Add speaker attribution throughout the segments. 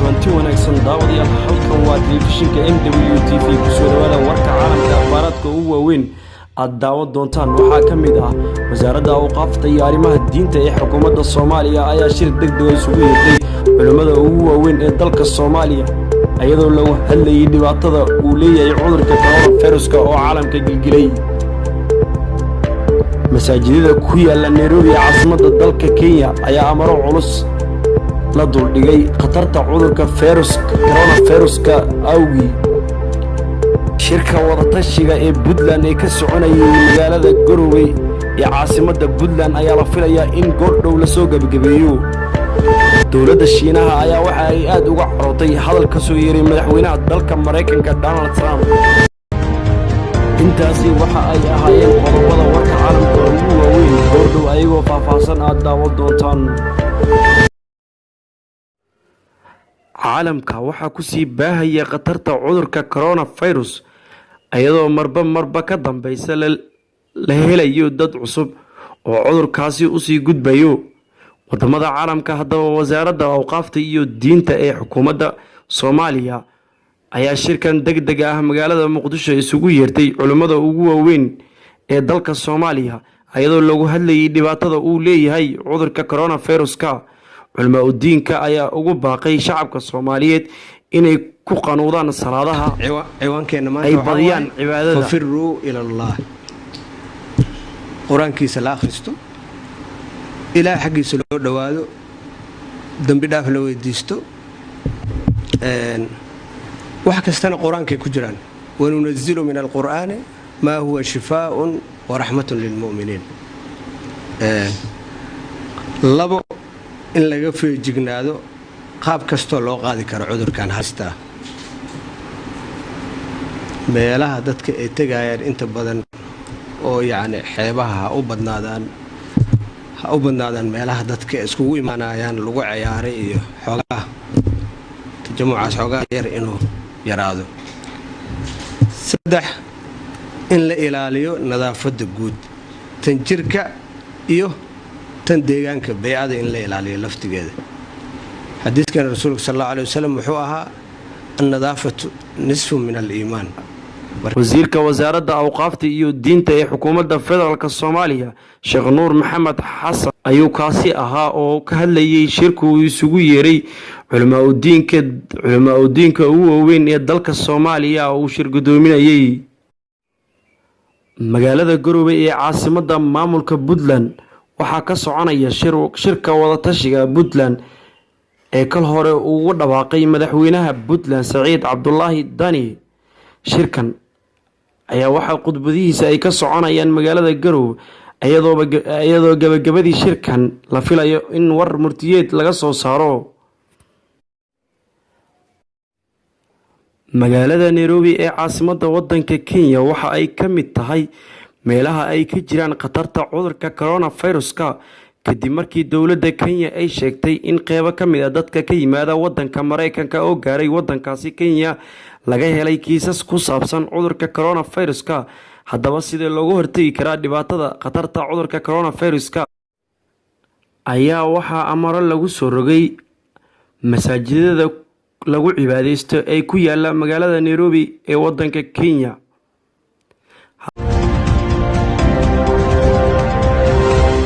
Speaker 1: Kulanti wanaagsan, daawadayaal. Halkan waa telefishinka MWTV. Kusoo dhawaada warka caalamka. Akhbaaraadka ugu waaweyn aad daawan doontaan waxaa ka mid ah: Wasaaradda Awqaafta iyo Arrimaha Diinta ee xukuumadda Soomaaliya ayaa shir deg dega isugu yeertay culimmada ugu waaweyn ee dalka Soomaaliya, iyadoo lagu hadlayay dhibaatada uu leeyahay cudurka coronaviruska oo caalamka gilgilay. Masaajidada ku yaala Nairobi ee caasimadda dalka Kenya ayaa amaro culus la duldhigay khatarta cudurka coronaviruska awgii. Shirka wadatashiga ee Puntland ee ka soconayay magaalada Garowe ee caasimadda Puntland ayaa la filayaa in goordhow lasoo gebagabeeyo. Dowladda Shiinaha ayaa waxa ay aad uga carootay hadal ka soo yeeray madaxweynaha dalka Maraykanka, Donald Trump. Intaasi waxa ay ahaayeen qodobada warka caalamka ugu waaweyn. Goordhow ayagoo faahfaahsan aad daawan doontaan. Caalamka waxaa kusii baahaya khatarta cudurka coronavirus, iyadoo marba marba ka dambeysa la helayo dad cusub oo cudurkaasi usii gudbayo wadamada caalamka. Haddaba, Wasaaradda Awqaafta iyo Diinta ee xukuumadda Soomaaliya ayaa shirkan deg deg ah magaalada Muqdisho isugu yeertay culimmada ugu waaweyn ee dalka Soomaaliya, iyadoo lagu hadlayay dhibaatada uu leeyahay cudurka coronaviruska. Culamaa udiinka ayaa ugu baaqay shacabka Soomaaliyeed inay ku qanuudaan salaadaha, ay badiyaan cibaadada.
Speaker 2: ففروا إلى الله. Qur-aankiisa la akhristo, Ilaah xaggiisa loo dhowaado, dembi dhaaf la weydiisto. Wax kastana qur-aankay ku jiraan. وننزل من القرآن ما هو شفاء ورحمة للمؤمنين. Labo, in laga feejignaado qaab kastoo loo qaadi karo cudurkan hastaa. Meelaha dadka ay tegayaan inta badan oo yacni xeebaha ha u badnaadaan, meelaha dadka iskugu imaanayaan lagu ciyaaray iyo xoogaa tajamucaas xoogaa yar inuu yaraado. Saddex, in la ilaaliyo nadaafadda guud, tan jirka iyo tan deegaanka, baycada in la ilaaliyo laftigeeda. Xadiiskan rasuulka sal allahu alay wasalam wuxuu ahaa: النظافة نصف من الإيمان.
Speaker 1: Wasiirka Wasaaradda Awqaafta iyo Diinta ee xukuumadda federaalka Soomaaliya, Sheekh Nuur Maxamed Xasan, ayuu kaasi ahaa oo ka hadlayay shirku uu isugu yeeray culimaa udiinka ugu waaweyn ee dalka Soomaaliya oo uu shir gudoominayay. Magaalada Garowe ee caasimadda maamulka Puntland waxaa ka soconaya shirka wadatashiga Puntland ee kal hore ugu dhawaaqay madaxweynaha Puntland, Saciid Cabdulaahi Dani. Shirkan ayaa waxaa khudbadihiisa ay ka soconayaan magaalada Garowe, iyadoo gabagabadii shirkan la filayo in war murtiyeed laga soo saaro. Magaalada Nairobi ee caasimadda wadanka Kenya waxa ay ka mid tahay meelaha ay ka jiraan khatarta cudurka coronaviruska, kadib markii dowladda Kenya ay sheegtay in qeybo ka mid ah dadka ka yimaada wadanka Mareykanka oo gaaray wadankaasi Kenya laga helay kiisas ku saabsan cudurka coronaviruska. Haddaba, sidee looga hortegi karaa dhibaatada khatarta cudurka coronaviruska ayaa waxaa amaro lagu soo rogay masaajidada lagu cibaadeysto ee ku yaala magaalada Nairobi ee wadanka Kenya.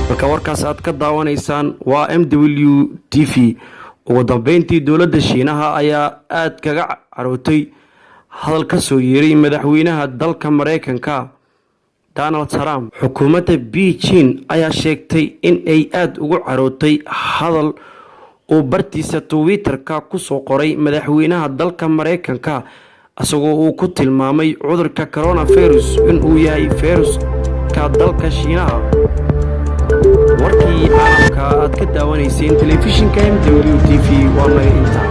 Speaker 1: Halka warkaas aad ka daawanaysaan waa MWTV. Ugu dambeyntii, dowladda Shiinaha ayaa aad kaga carootay hadal ka soo yeeray madaxweynaha dalka Mareykanka, Donald Trump. Xukuumadda Beijing ayaa sheegtay in ay aada ugu carootay hadal uu bartiisa Twitter-ka kusoo qoray madaxweynaha dalka Mareykanka, isagoo uu ku tilmaamay cudurka coronavirus inuu yahay fayruska dalka Shiinaha. Warkii caalamka aad ka daawanayseen telefishinka MWTV waa naga inta.